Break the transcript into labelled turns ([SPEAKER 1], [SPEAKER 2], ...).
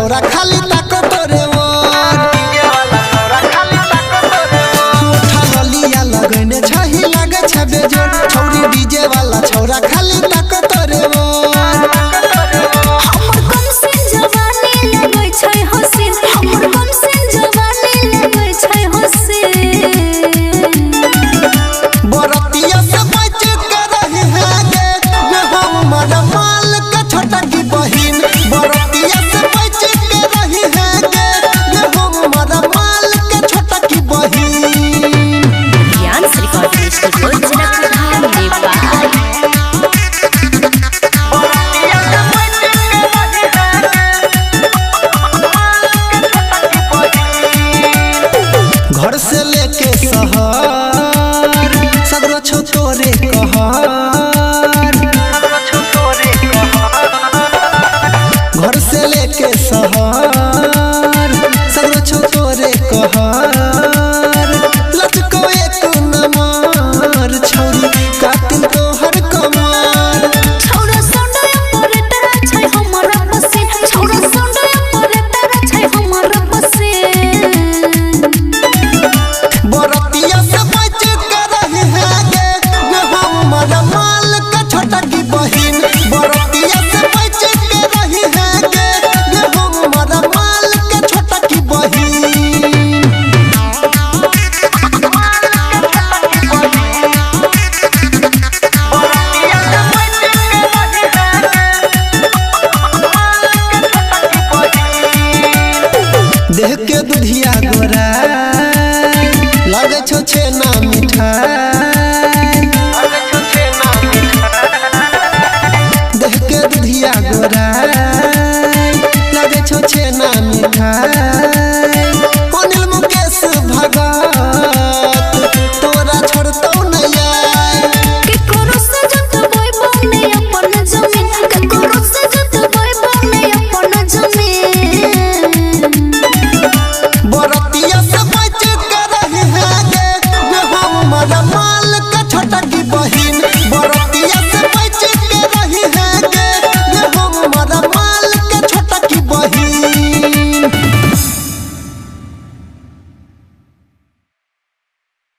[SPEAKER 1] छौरा खाली ताको तोरे ओर। उठा ललिया लगने छही लागे छै बेजोड़, छौरी डीजे वाला छौरा खाली ताको तोरे ओर।
[SPEAKER 2] हमर कम से जवानी लगै छै हसीन, हमर कम से जवानी लगै छै हसीन।
[SPEAKER 1] बरतिया से बच के रही है गे, ये हमर माल के छोटा की बहिन। बरतिया से बच के रही है गे, ये हमर माल के छोटा की बहिन।
[SPEAKER 3] Dance recording studio Janakpurdham Nepal.
[SPEAKER 1] घर से लेके शहर सगरो छौ तोरे कहर। घर से लेके शहर सगरो छौ तोरे कहर। लचको एक नमर छौरी कातिल तोहर कमर।
[SPEAKER 2] छौरा साउंड ऑपरेटर छै हमर पसीन, छौरा साउंड ऑपरेटर छै हमर पसीन।
[SPEAKER 1] बरतिया से बच के रही है गे, ये हमर माल के छोटा की बहिन। बरतिया से बच के रही है गे, ये हमर माल के छोटा की बहिन। देह के दुधिया गोरा लगे छौ छेना मिठाई।